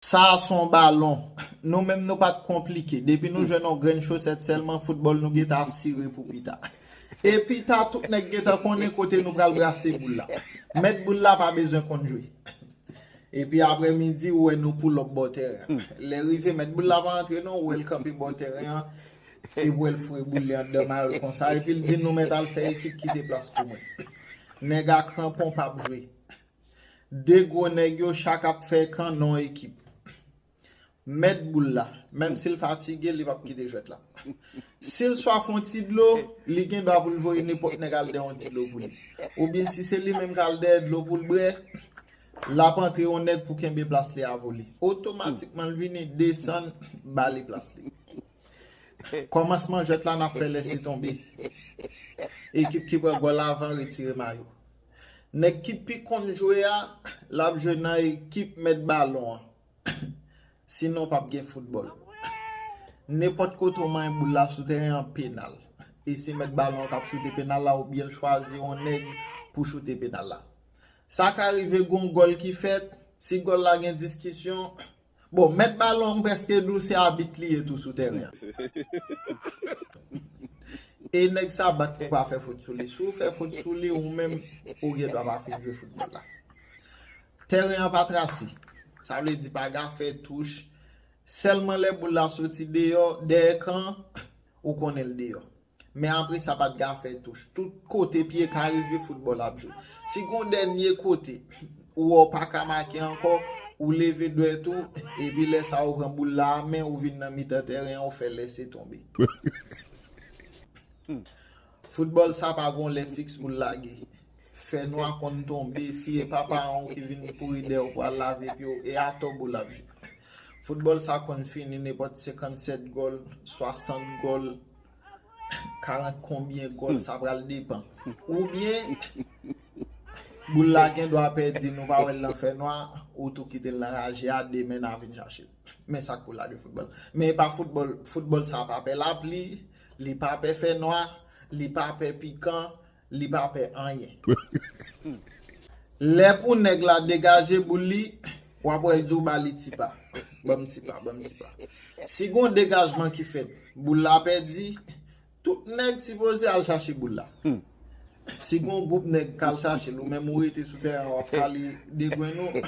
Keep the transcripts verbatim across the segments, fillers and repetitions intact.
Sa a se yon balon. Nou menm nou pa t konplike. Depi nou jwenn yon grenn chosèt sèlman, foutbòl nou gentan asire pou pita. E pita, tout nèg gentan konnen kote nou pral brase boul la. Mèt boul la pa bezwen konn jwe. Epi aprè midi, ou wè nou pull up bò tèren an. Lè rive, mèt boul la pa antre non, ou wè l kanpe bò tèren an. Epi w wè l foure boul li anndan mayo l konsa. Epi l di nou mèt al fè ekip kite plas pou mwen. Nèg a kranpon p ap jwe. De gwo nèg yo chak ap fè kan nan yon ekip. Mèt boul la, menm si l fatige, li p ap kite jwèt la. Si l swaf yon ti dlo, li gen dwa pou l voye nenpòt nèg al dèyè yon ti dlo pou li. Oubyen si se li menm k al dèyè dlo pou l bwè, l ap antre yon nèg pou kenbe plas li a pou li. Otomatikman, l vini desann, ba li plas li. Kòmansman jwèt la, n ap fè lèse tonbe. Ekip ki pran gòl avan retire mayo. Nèg ki pi konn jwe a, l ap jwe nan ekip mèt balon an. Sinon, p ap gen foutbòl. Nenpòt kote w manyen boul la sou tèren an, penal. E se mèt balon an k ap choute penal la, oubyen l chwazi yon nèg pou choute penal la. Sa ka rive gon gòl ki fèt, si gòl la gen diskisyon, bon, mèt balon an, m prèske di w se abit li ye tou sou tèren an. E nèg sa bat pou pa fè fot sou li. Si w fè fot sou li, ou menm, ou gen dwa pa fin jwe foutbòl la. Tèren an pa trase. Sa vle di pa ka fè touch. Sèlman lè boul la soti deyò, dèyè kan, ou konnen l deyò. Men apre sa, pa t ka fè touch. Tout kote pye ka rive, foutbòl ap jwe. Si gon dènye kote, ou wè w pa ka make ankò, ou leve dwèt ou, epi lè sa ou pran boul la a men, ou vin nan mitan tèren an, ou fè lèse tonbe. Foutbòl sa pa gon lè fiks pou l lage. Fènwa konn tonbe, si e pa paran w ki vin kouri dèyè w pou al lave pye w, e atò boul ap jwe. Foutbòl sa konn fini nenpòt senkannsèt gòl, swasant gòl, karant konbyen gòl, sa pral depann. Oubyen, boul la gen dwa pèdi, nou pa wè l nan fènwa, ou tou kite l nan raje a, demen n a vin chache l. Men sa k pou lage foutbòl. Men e pa foutbòl, foutbòl sa pa pè lapli, li pa pè fènwa, li pa pè pikan, li pa pè anyen. Lè pou nèg la degaje boul li, w ap wè l di w ba li ti pa. Ban m ti pa, ban m ti pa. Si gon degajman ki fèt, boul la pèdi, tout nèg sipoze al chache boul la. Si gon gwoup nèg k al chache l, ou menm ou rete sou tèren an, w ap pale degrenn ou,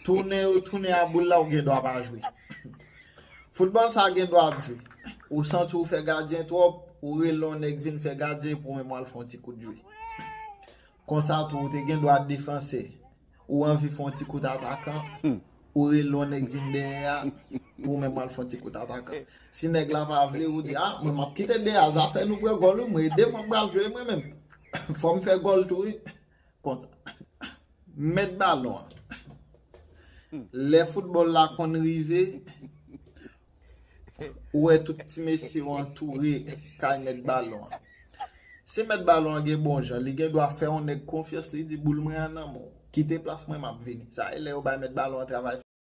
tounen yo tounen a boul la, ou gen dwa pa jwe. Foutbòl sa gen dwa ap jwe. Ou santi w fè gadyen twòp, ou rele yon nèg vin fè gadyen pou w menm w al fè yon ti kout jwe. Konsa tou, ou te gen dwa defansè. Ou anvi fè yon ti kout atakan, ou rele yon nèg vin dèyè a, pou w menm w al fè yon ti kout atakan. Si nèg la pa vle, ou di, a, mwen m ap kite dèyè a, zafè nou pran gòl, wi, mwen e devan m pral jwe mwen menm. Fò m fè gòl tou, wi. Konsa. Mèt balon an. Lè foutbòl la konn rive, ou wè tout ti mesye yo antoure kay mèt balon an. Si mèt balon an gen bon jan, li gen dwa fè yon nèg konfyans, li di, boul mwen an nan men w. Kite plas mwen, m ap vini. Sa e lè yo bay mèt balon an travay.